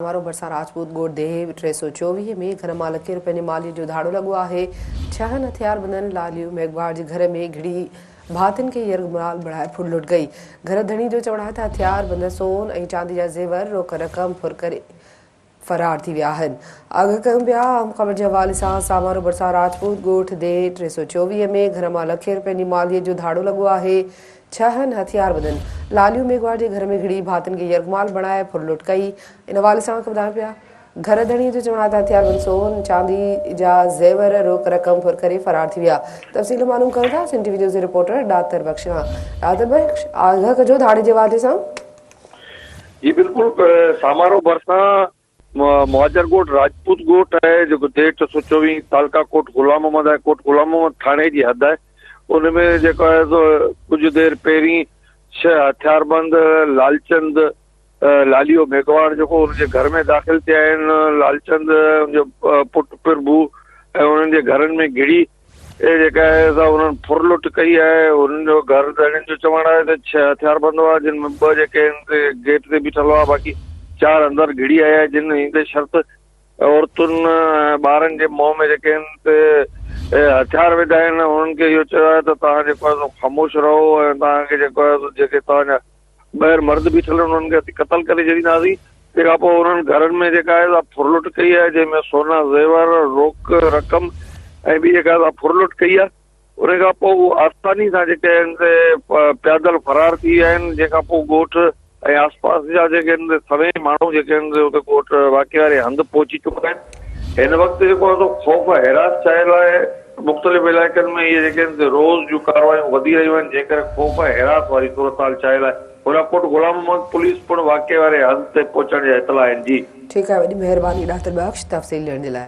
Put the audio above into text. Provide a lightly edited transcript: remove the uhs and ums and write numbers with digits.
وارو ڀرسان راجپوت ڳوٺ ديهه 324 ۾ گهر مان لکين رپين جي ماليت جو ڌاڙو لڳو آهي. ڇهن هٿياربندن لاليو ميگهواڙ جي گهر ۾ گهڙي ڀاتين کي يرغمال بڻائي ڦرلٽ ڪئي. گهر ڌڻي جو چوڻ آهي ته هٿياربند سون ۽ چاندي جا زيور روڪ رقم ڦر ڪري فرار ٿي ويا آهن. آگاهه ڪيون پيا اهم خبر جي حوالي سان سامارو ڀرسان راجپوت ڳوٺ ديهه 324 ۾ گهر مان لکين رپين جي ماليت جو ڌاڙو لڳو آهي. ڇهن هٿياربندن لاليو ميگهواڙ جي گهر ۾ گهڙي ڀاتين کي يرغمال بڻائي ڦرلٽ ڪئي. ان حوالي سان ٻڌايو پيا. گهر ڌڻي جو چوڻ آهي ته هٿياربند سون، چاندي جا زيور روڪ رقم ڦر ڪري فرار ٿي ويا. تفصيل معلوم ڪريون ٿا سنڌ ٽي وي نيوز جي رپورٽر ڏاتر بخش کان. ڏاتر بخش آگاهه ڪجو ڌاڙي جي حوالي سان. جي بلڪل سامارو ڀرسان مهاجر ڳوٺ راجپوت ڳوٺ آهي جيڪو ديهه 324 تعلقه ڪوٽ غلام محمد آهي ڪوٽ غلام محمد ٿاڻي جي حد آهي ان ۾ جيڪو آهي سو ڪجهه دير پهرين ڇهه هٿياربند لالچند لاليو ميگهواڙ جيڪو ان جي گهر ۾ داخل ٿيا آهن لالچند ان جو پٽ پرڀو ۽ انهن جي گهرن ۾ گهڙي اهي جيڪا آهي سا انهن ڦر لٽ ڪئي آهي انهن جو گهر ڌڻين جو چوڻ آهي ته ڇهه هٿيار بند هئا جن ۾ ٻه جيڪي آهن سي گيٽ تي بيٺل هئا باقي چار اندر گهڙي آيا جن ايندي شرط عورتن ۽ ٻارن جي منهن ۾ جيڪي آهن سي هٿيار وڌا آهن انهن کي اهو چيو آهي ته توهان جيڪو آهي سو خاموش رهو ۽ توهان کي جيڪو آهي سو جيڪي توهان جا ٻاهر مرد بيٺل آهن انهن کي اسين قتل ڪري ڇڏينداسين. تنهن کان پوء انهن گهرن ۾ جيڪا آهي سا ڦرلٽ ڪئي آهي جنهن ۾ سونا زيور، روڪ رقم ۽ ٻي جيڪا آهي سا ڦرلٽ ڪئي آهي. ان کان پوء هو آساني سان جيڪي آهن سي پيادل فرار ٿي ويا آهن جنهن کان پوء ڳوٺ ۽ آس پاس جا جيڪي آهن سي سوين ماڻهو جيڪي آهن سي اتي ڳوٺ واقعي واري هنڌ پهچي چڪا آهن. هن وقت جيڪو آهي سو خوف ۽ هراس ڇانيل آهي. مختلف علائقن ۾ اهي جيڪي آهن سي روز جون ڪارروايون وڌي رهيون آهن جنهن ڪري خوف ۽ هراس واري صورتحال ڇانيل آهي. هوڏانهن ڪوٽ غلام محمد پوليس پڻ واقعي واري هنڌ تي پهچڻ جا اطلاع آهن. جي. ٺيڪ آهي وڏي مهرباني ڏاتر بخش تفصيل ڏيڻ جي لاء.